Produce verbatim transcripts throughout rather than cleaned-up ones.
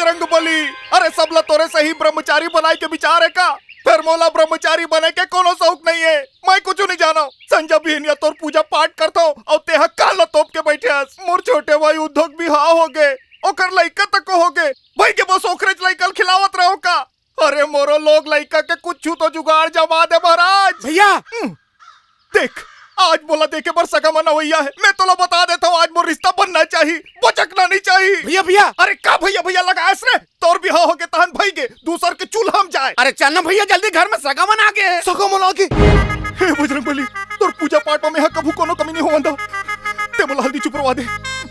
बजरंग बली, अरे सब ला तोरे सही ब्रह्मचारी बनाए के विचार हे का? फेर मोला ब्रह्मचारी बने के कोनो शौक नहीं हे, मैं कुछ नहीं जानव। संझा बिहनिया तोर पूजा पाठ करथव अउ तेहा कान ला तोप के बइठे हस। मोर छोटे भाई उद्धव के बिहाव हो गे, ओकर लइका तक हो गे, भइगे बस ओकरेच लइका ल खिलावत रहो का? अरे मोरो लोग लइका के कुछ तो जुगाड़ जमा दे महाराज। भइया। हम्म। देख, आज मोला देखे बर सगा मन अवइया हे। मैं तोला बता देथव, आज मोर रिश्ता बनना चाही, बचकना नहीं चाही। भइया, भइया। अरे का भइया, भइया लगायस रे? तोर बिहाव होगे तहन भइगे, दूसर के चूल्हा म जाए। अरे चल ना भइया, जल्दी घर में सगा मन आगे। सगा मन आगे? हे बजरंग बली, तोर पूजा पाठ में मेहा कभू कोनो कमी नहीं होवन दव। ते मोला हल्दी चुपरवा दे,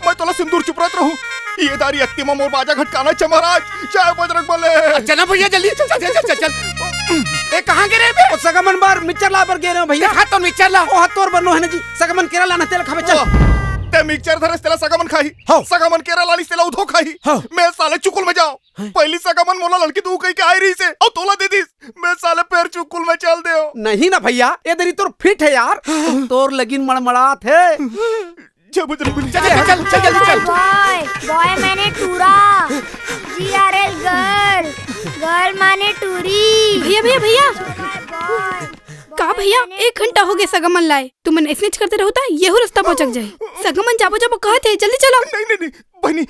मैं तोला सिंदूर चुपरत रहूं। ये दारी अक्ति में मोर बाजा घटकाना च महाराज। जय बजरंग बली। चल ना भइया, जल्दी चल, चल, चल, चल, चल। ए, कहाँ गे रे बे? ओ, सगा मन बर मिक्सचर ला बर गे रहे हो भइया। देखा तो मिक्सचर ला। ओ, तोर बर नोहे ना जी। सगा मन केरा लाना, तेला खाबे, चल। ओ, ते मिक्सचर धरेस, तेला सगा मन खाही। हाँ। सगा मन केरा लानिस, तेला उधो खाही। हाँ। मैं साले चुकुल में जाओ। हाँ। पहली सगा मन मोला लड़की दू कही के आए रहिसे, अउ तोला दे दिस। मैं साले फेर चुकुल में चल देव। नहीं ना भइया, ए दरी तोर फिट हे यार। तोर लगिन मड़मड़ात हे। जय बजरंग बली। चल, चल, चल, चल, जल्दी चल। बॉय, बॉय माने टूरा। जीआरएल गर्ल, गर्ल माने टूरी। भइया, भइया, भइया। का भइया, एक घंटा होगे सगा मन ला आए। तुमन अइसनेच करते रहो त यहू रस्ता भचक जाही। सगा मन जाबो जाबो कहत हे, जल्दी चलो। नहीं, नहीं, नहीं, बहिनी,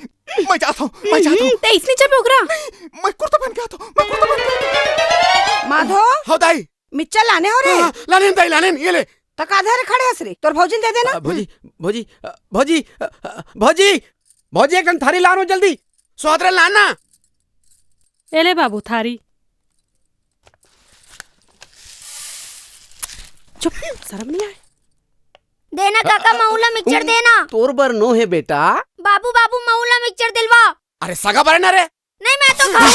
मैं जात हूँ, मैं जात हूँ। हम्म, ते अइसने जाबे ओकरा। नहीं, मैं कुर्ता पहन के आत हूँ, मैं कुर्ता पहन के आत हूँ। माधो। हाँ दाई। मिक्सचर लाने हो रे? हाँ, लानेन दाई, लानेन, ये ले। त का धरे खड़े हस रे? तोर भौजी ल दे देना। अ, भौजी, भौजी, अ, भौजी, अ, अ, भौजी, भौजी, एक ठन थारी लानो जल्दी। सोहतरे लाना। ए ले बाबू, थारी। चुप, शर्म नहीं आए? देना काका, महू ला मिक्सचर देना। तोर बर नोहे बेटा। बाबू, बाबू, महू ला मिक्सचर दिलवा। अरे सगा बर ना रे। नहीं, मैं तो खाऊं।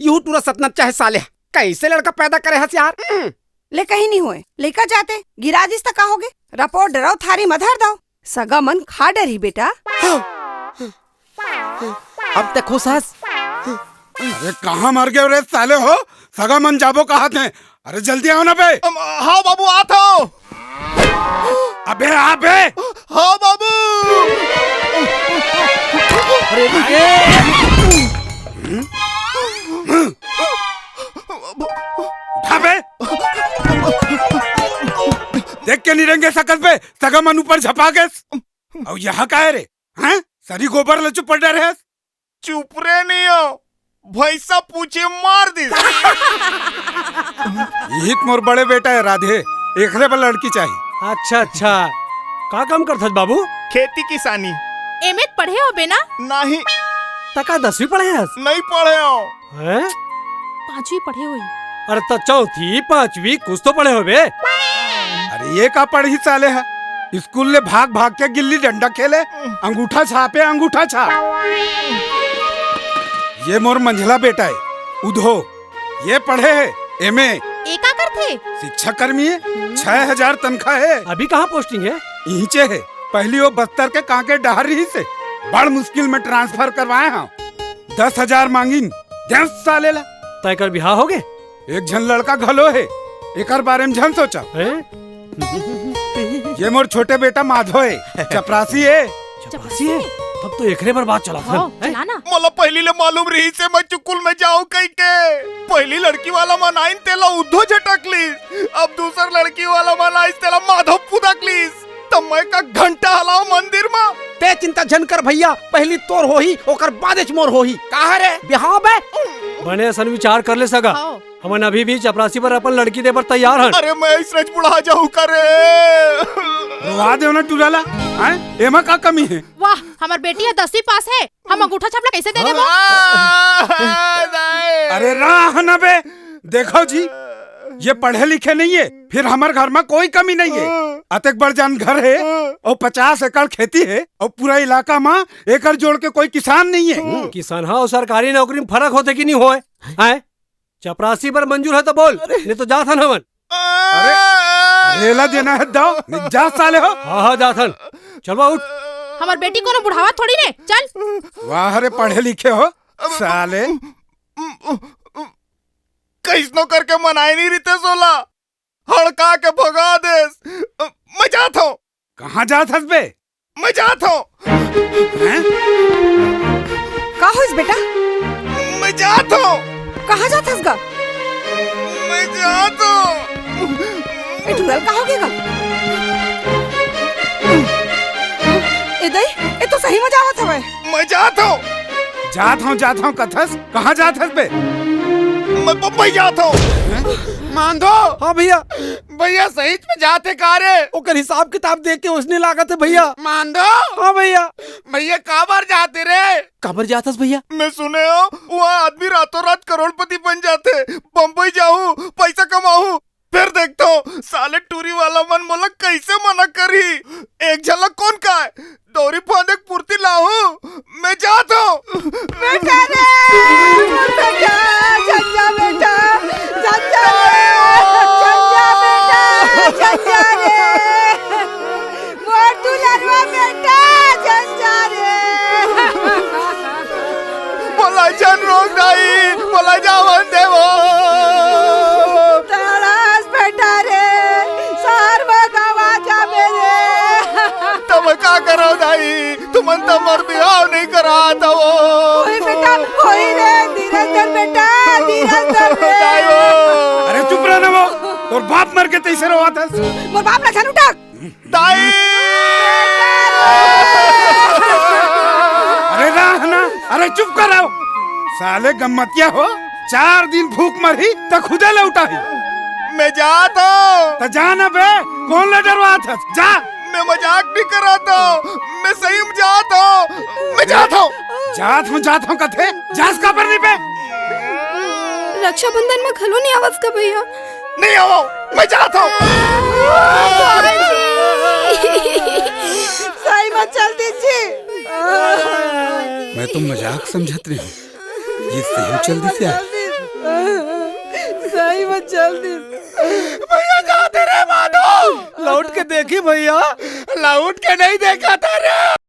यहू टूरा सतना चाहे साले, कइसे लड़का पैदा करे हस यार? हम्म। ले कहीं नहीं होए, लइका जाते गिरा दिस त का होगे? रपोट डराओ, थारी म धर दव। सगा मन खा डरही बेटा। अब ते खुश हस? अरे कहाँ मर गए रे साले हो? सगा मन जाबो कहत हे। अरे जल्दी आओ ना बे। अम, हाँ बाबू, आत हव। अबे आ बे। हाँ बाबू। अरे रुक ए। उठा बे। देख के निरंगे सकस बे, सगा मन ऊपर झपा गेस। अउ यहाँ का हे रे? हैं? सरी गोबर ल चुपर डरे हस। चुपरे नहीं हो, भैंसा पूछी मार दिस। इही त मोर बड़े बेटा हे राधे, एकरे बर लड़की चाही। अच्छा, अच्छा, का काम करथस बाबू? खेती किसानी। एमे त पढ़े होबे ना? नहीं। त का दसवीं पढ़े हस? नहीं पढ़े हो। हैं? पांचवी पढ़े होही। अरे त चौथी, पांचवी कुछ तो पढ़े होबे। अरे ये का पढ़ही साले ह? स्कूल ले भाग भाग के गिल्ली डंडा खेले, अंगूठा छापे, अंगूठा छाप। ये मोर मंझला बेटा हे, उधो। ये पढ़े हे, एमे। ए का करथे? शिक्षा कर्मी हे, छह हजार तनखा हे। अभी कहाँ पोस्टिंग हे? इहिचे हे। पहली वो बस्तर के कांके डहर रहिसे, बड़ मुश्किल में ट्रांसफर करवाए हंव। दस हजार मांगिन, देंव साले ला। त एकर बिहाव होगे? एक झन लड़का घलो हे, एकर बारे में झन सोचा। हैं? ये मोर छोटे बेटा माधो हे, चपरासी हे। चपरासी हे? तब तो एकरे बर बात चलात हन। हाँ, हैं? चला ना। मोला पहली ले मालूम रहिसे, मैं चुकुल में जाऊं कहिके। पहली लड़की वाला मन आइन, तेला उद्धो झटक लीस। अब दूसर लड़की वाला मन आइस, तेला माधो पुदक लीस। त मैं का घंटा हलाओं मंदिर म? ते चिंता झन कर भैया, पहली तोर होही, ओकर बादेच मोर होही। का हरे? बिहाव बे। बने असन विचार कर ले सगा। हाँ। हमन अभी भी चपरासी बर अपन लड़की दे बर तैयार हन। अरे मैं अइसनेच बुढ़ा जाहूं का रे। रोवा देव ना टूरा ला। हैं? एमा का कमी हे? वाह, हमर बेटी ह दसवीं पास हे, हम अंगूठा छाप ला कइसे दे देबो? हाँ, दाई। अरे रहा ना बे, देखो जी, ये पढ़े लिखे नहीं हे, फिर हमर घर में कोई कमी नहीं हे। अतेक बड़ जान घर हे, अउ पचास एकड़ खेती हे, अउ पूरा इलाका में एकर जोड़ के कोई किसान नहीं हे। हम्म, किसान हा अउ सरकारी नौकरी में फरक होथे कि नहीं होय? हैं? चपरासी बर मंजूर हे त बोल, अरे। नहीं तो जात हन हमन। अरे, अरे, एला देना हे दाव, नहीं जा साले हो। हाँ, हाँ, जात हन। चल बा, उठ। हमर बेटी कोनो बुढ़ावा थोड़ी ने, चल। वाह रे, पढ़े लिखे हो, साले। कइसनो करके मनाए नहीं रितेस ओला, हड़का के भगा देस। मैं जात हंव। कहाँ जात हस बे? मैं जात हंव। हैं? का होइस बेटा? मैं जात हंव। कहाँ जात हस गा? मैं जात हंव। ए टूरा ल का होगे गा? ए दई, ए तो सही म जावत हवय। मैं जात हंव। जात हंव, जात हंव कथस? कहाँ जात हस बे? मैं बम्बई जात हंव। हैं? मांधो। हाँ भैया। भैया, सहीच में जात हे का रे? ओकर हिसाब किताब देख के ओइसने लागत हे भैया। मांधो। हाँ भैया। भैया, काबर जात हे रे? काबर जात हस भैया? मैं सुने हंव, उहाँ आदमी रातों रात करोड़पति बन जाथे। बम्बई जाहूँ, पइसा कमाहूँ, फेर देखथंव, साले टूरी वाला मन मोला कइसे मना करही। एक झलक कोन काय, डोरी फांदे के पुरती लाहूँ, मैं जात हंव। बेटा रे, मोर बेटा, झन जा बेटा, झन जा रे, झन जा बेटा, झन जा रे। मोर दुलरवा बेटा, झन जा रे। मोला झन रोक दाई, मोला जावन देवो। तड़ास बेटा रे, सहर म गवा जाबे रे। त मैं का करंव दाई, तुमन त मोर बिहाव नइ करात हवो। होही बेटा, होही रे, धीरज धर बेटा, धीरज धर रे। दाई हो। अरे चुप रह ना वो, तोर बाप मर के तइसे रोवत हस। मोर बाप ला झन उठा। दाई! अरे रह ना, अरे चुप कर रहो। साले गम्मतिया हो, चार दिन भूख मरही त खुदे लौटाही। मैं जात हंव। त जा ना बे, कोन ला डरवात हस? जा। मैं मजाक नइ करत हंव, मैं सही म जात हंव, मैं जात हंव। जात हंव, जात हंव कथे, जास काबर नइ बे? रक्षाबंधन म घलो नइ आवस का भैया? नइ आवंव, मैं जात हंव। सही म चल दिस जी। मैं तो मजाक समझत रहेंव, ये सही म चल दिस यार। सही म चल दिस। भैया जात हंव रे माधो। लौट के देखही भैया। लौट के नइ देखत हंव रे।